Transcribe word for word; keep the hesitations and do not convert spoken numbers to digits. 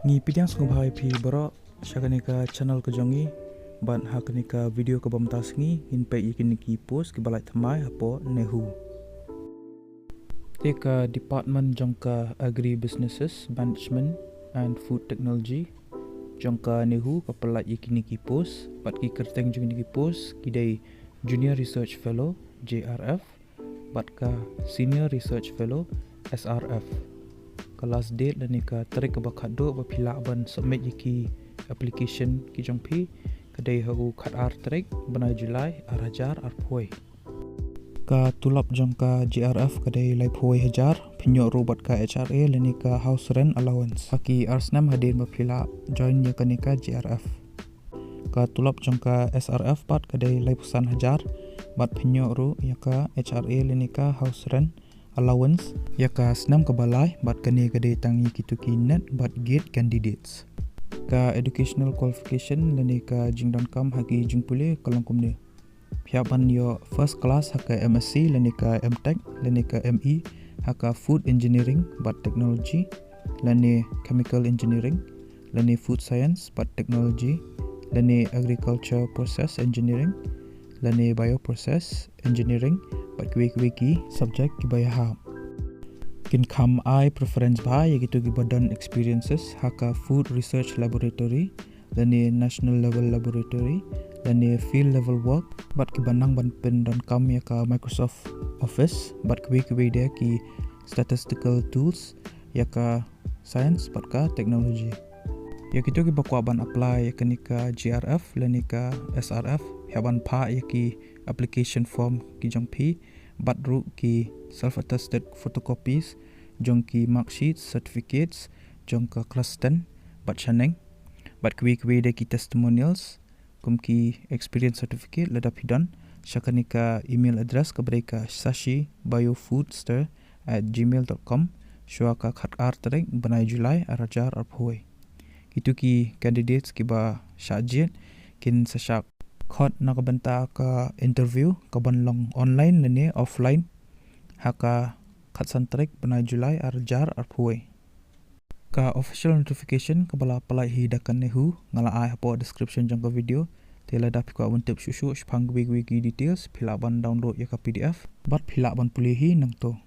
Ngi pdiang sngewbha ïa phi baroh sha kane ka channel ka jong ngi, bad ha kane ka video kaba mynta sngi ngin peit ïa kine ki post kiba laithymmai hapoh NEHU. Te ka department jong ka Agribusinesses Management and Food Technology jong ka NEHU ka pyllait ïa kine ki post, bad ki kyrteng jong kine ki post ki dei Junior Research Fellow, J R F, bad ka Senior Research Fellow, S R F. Ka last date lane ka tarik kaba khatduh ba phi lah ban submit ïa ki application ki jong phi ka dei ha u khatar tarik bnai July ar hajar arphew. Ka tulop jong ka J R F ka dei laiphew hajar, pynïoh ruh bad ka H R A lane ka house rent allowance ha ki ar snem hadien ba phi lah join ïa kane ka J R F. Ka tulop jong ka S R F pat ka dei laiphew san hajar, bad pynïoh ruh ïa ka H R A lane ka house rent allowance ïa ka snem kaba lai, bad kane ka dei tang ïa kito ki NET bad GATE candidates. Ka educational qualification lane ka jingdonkam ha ki jingpule ka long kumne: phi hap ban ïoh first class ha ka M S C lane ka M Tech lane ka M E ha ka food engineering bad technology, lane chemical engineering, lane food science bad technology, lane agriculture process engineering, lane bioprocess engineering, bad kiwei kiwei ki subject kiba ïahap. Kin kham ai preference bha ïa kito kiba don experiences ha ka food research laboratory, lane national level laboratory, lane field level work, bad kiba nang ban pyndonkam ïa ka Microsoft Office, bad kiwei kiwei de ki statistical tools ïa ka science bad ka technology. Ïa kito kiba kwah ban apply ïa kane ka J R F lane ka S R F, phi hap ban phah ïa ki application form ki jong phi, bad ruh ki self attested photocopies jong ki marksheets, certificates jong ka class ten bad shaneng, bad kiwei kiwei de ki testimonials kum ki experience certificate lada phi don, sha kane ka email address kaba dei ka Sashi Biofoodster at gmail dot com shuwa ka khatar tarik bnai July ar hajar arphew. Kito ki candidates kiba shah jied kin sa shah khot na ka bynta ka interview kaban long online lane offline ha ka khatsan tarik bnai July ar hajar arphew. Ka official notification kaba la pyllait hi da ka NEHU nga la ai hapoh description jong ka video. Te lada phi kwah ban tip shuh shuh shaphang kiwei kiwei ki details, phi lah ban download ïa ka P D F bad phi lah ban pule hi nangto.